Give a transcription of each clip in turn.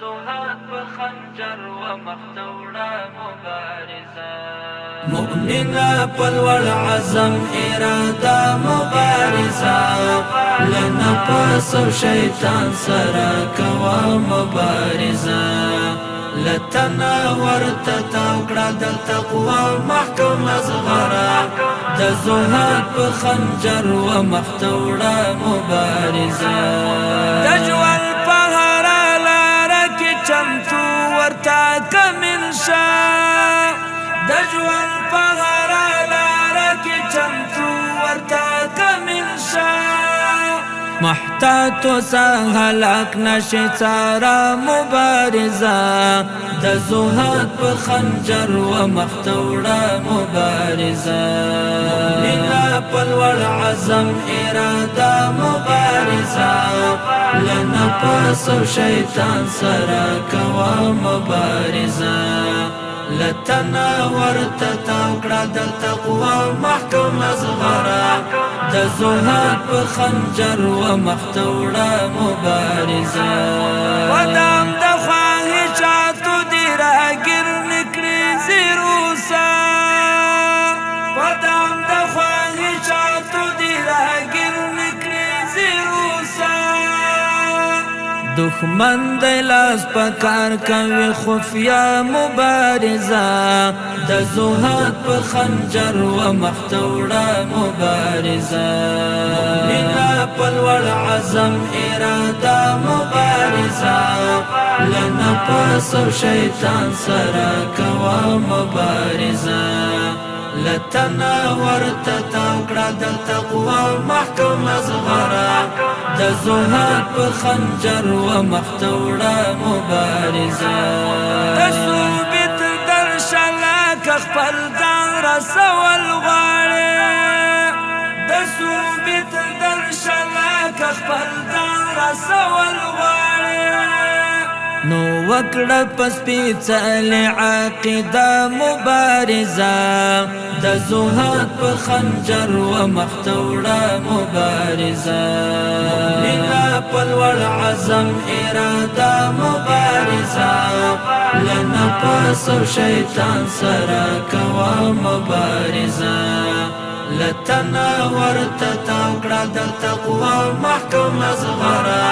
زهاد په خنجر و مخته وړه مبارزه. مؤمنه په لوړ عزم اراده مبارزه، له نفس او شیطان سره کوه مبارزه. لتنا ورته تاو کړه د تقوا محکم زغره، د زهاد په خنجر و مخته وړه مبارزه. د ژوند په هره لاره کې چمتو ورته کمین شه، د ژوند په هره لاره کې چمتو ورته کمین شه. محتاط اوسه هلاک نشي څاره مبارزه، د زهاد په خنجر و مخته وړه مبارزه. مؤمنه په لوړ عزم اراده مبارزه، له نفس او شیطان سره کوه مبارزه. لتنا ورته تاو کړه د تقوا محکم زغره، د زهاد په خنجر و مخته وړه مبارزه. ودام د خواهشاتو دی راګر نکړي زیروسا، ودام د خواهشاتو دی راګر نکړي زیروسا. دښمن د لاس په کار کوي خفیا مبارزه، د زهاد په خنجر و مخته وړه مبارزه. مؤمنه په لوړ عزم اراده مبارزه، له نفس او شیطان سره کوه مبارزه. لتنا ورته تاو کړه د تقوا محکم زغره، د زهاد په خنجر و مخته وړه مبارزه. د صوبې تر درشله که خپل ځان رسول غواړې، د صوبې تر درشله که خپل ځان رسول غواړې. نو وکړه پس پیڅلې عقیده مبارزه، د زهاد په خنجر و مخته وړه مبارزه. مؤمنه په لوړ عزم اراده مبارزه، له نفس او شیطان سره کوه مبارزه. لتنا ورته تاو کړه د تقوا محکم زغره،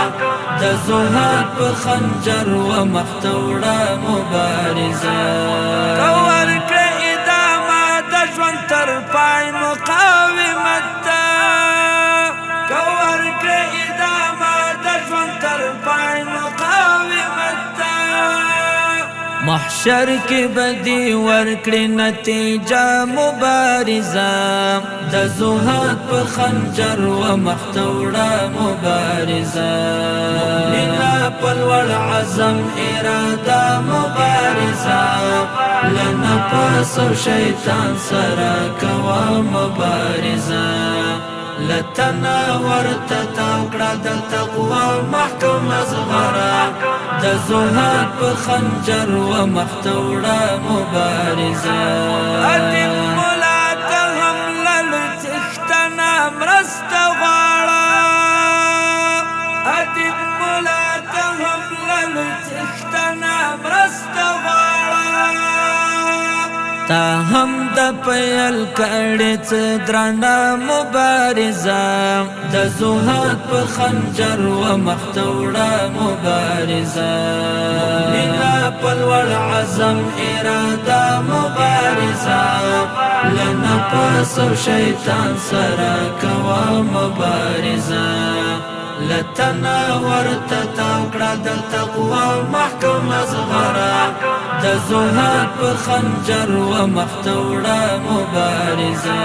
د زهاد په خنجر و مخته وړه مبارزه. که ورکړه ادامه د ژوند تر پای مقاومت ته، که ورکړه ادامه د ژوند تر پای مقاومت ته. محشر کې بدی ورکړي نتیجه مبارزه، د زهاد په خنجر و مخته وړه مبارزه. مؤمنه په لوړ عزم اراده مبارزه، له نفس او شیطان سره کوه مبارزه. لتنا ورته تاو کړه د تقوا محکم زغره، د زهاد په خنجر و مخته وړه مبارزه. ادم مولا ته هم له لوی څښتنه مرسته غواړه، ادم مولا ته هم له لوی څښتنه مرسته غواړه. تا هم د پیل کړې څه درنه مبارزه، د زهاد په خنجر و مخته وړه مبارزه. مؤمنه په لوړ عزم اراده مبارزه، له نفس او شیطان سره کوه مبارزه. لتنا ورته تاو کړه د تقوا محکم زغره، د زهاد په خنجر و مخته وړه مبارزه.